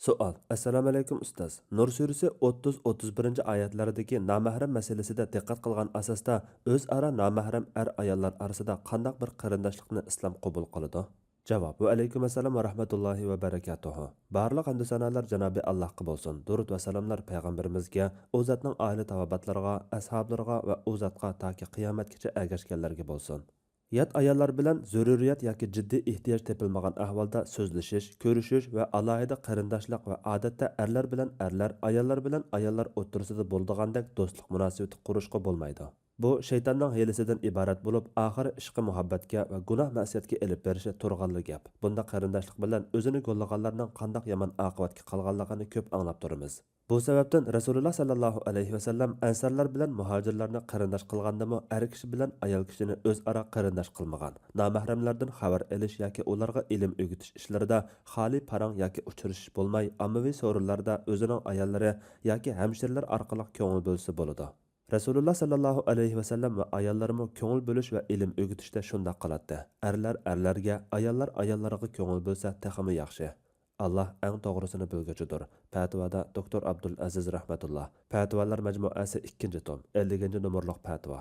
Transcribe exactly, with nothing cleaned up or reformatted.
سوئال. ئەسسالامۇئەلەيكۇم ئۇستاز. نۇر سۈرىسى ئوتتۇز، ئوتتۇز بىرىنچى ئايەتلەردىكى نامەھرەم مەسىلىسىدە دىققەت قىلغان ئاساستا، ئۆزئارا نامەھرەم ئەر-ئاياللار ئارىسىدا قانداق بىر قېرىنداشلىقنى ئىسلام قوبۇل قىلىدۇ؟ جاۋاب. ۋەئەلەيكۇم ئەسسالام ۋە رەھمەتۇللاھى ۋە بەرەكاتۇھۇ. بارلىق ھەمدۇ سانالار جانابى ئاللاھقا بولسۇن. دۇرۇد ۋە سالاملار پەيغەمبىرىمىزگە، ئۇ زاتنىڭ ئائىلە تاۋابىئاتلىرىغا، ئەسھابلىرىغا ۋە ئۇ زاتقا تاكى قىيامەتكىچە ئەگەشكەنلەرگە بولسۇن. يات ئاياللار بىلەن زۆرۈرىيەت ياكى جىددىي ئېھتىياج تېپىلمىغان ئەھۋالدا سۆزلىشىش، كۆرۈشۈش ۋە ئالاھىدە قېرىنداشلىق ۋە ئادەتتە ئەرلەر بىلەن ئەرلەر، ئاياللار بىلەن ئاياللار ئوتتۇرىسىدا بولىدىغاندەك دوستلۇق مۇناسىۋىتى قۇرۇشقا بولمايدۇ. بۇ شەيتاننىڭ ھىيلىسىدىن ئىبارەت بولۇپ، ئاخىرى ئىشقى مۇھەببەتكە ۋە گۇناھ مەسىيەتكە ئېلىپ بېرىشى تۇرغانلا گەپ. بۇنداق قېرىنداشلىق بىلەن ئۆزىنى گوللىغانلارنىڭ قانداق يامان ئاقىۋەتكە قالغانلىقىنى كۆپ ئاڭلاپ تۇرىمىز. بۇ سەۋەبتىن رەسۇلۇللا ساللاللاھۇ ئەلەيھى ۋەسەللەم ئەنسارلار بىلەن مۇھاجىرلارنى قېرىنداش قىلغاندىمۇ ئەر كىشى بىلەن ئايال كىشىنى ئۆزئارا قېرىنداش قىلمىغان، نامەھرەملەردىن خەۋەر ئېلىش ياكى ئۇلارغا ئىلىم ئۆگىتىش ئىشلىرىدا خالىي پاراڭ ياكى ئۇچرىشىش بولماي، ئاممىۋى سورۇنلاردا ئۆزىنىڭ ئاياللىرى ياكى ھەمشىرىلەر ئارقىلىق كۆڭۈل بۆلسە بولىدۇ. رەسۇلۇللا ساللاللاھۇ ئەلەيھى ۋەسەللەم ۋە ئاياللىرىمۇ كۆڭۈل بۆلۈش ۋە ئىلىم ئۆگىتىشتە شۇنداق قىلاتتى. ئەرلەر ئەرلەرگە، ئاياللار ئاياللىرىغا كۆڭۈل بۆلسە تېخىمۇ ياخشى. ئاللا ئەڭ توغرىسىنى بىلگۈچىدۇر. پەتىۋادا دوكتور ئابدۇلئەزىز رەھمەتۇللا. پەتىۋالار مەجمۇئەسى ئىككىنچى توم، ئەللىكىنچى نومۇرلۇق پەتىۋا.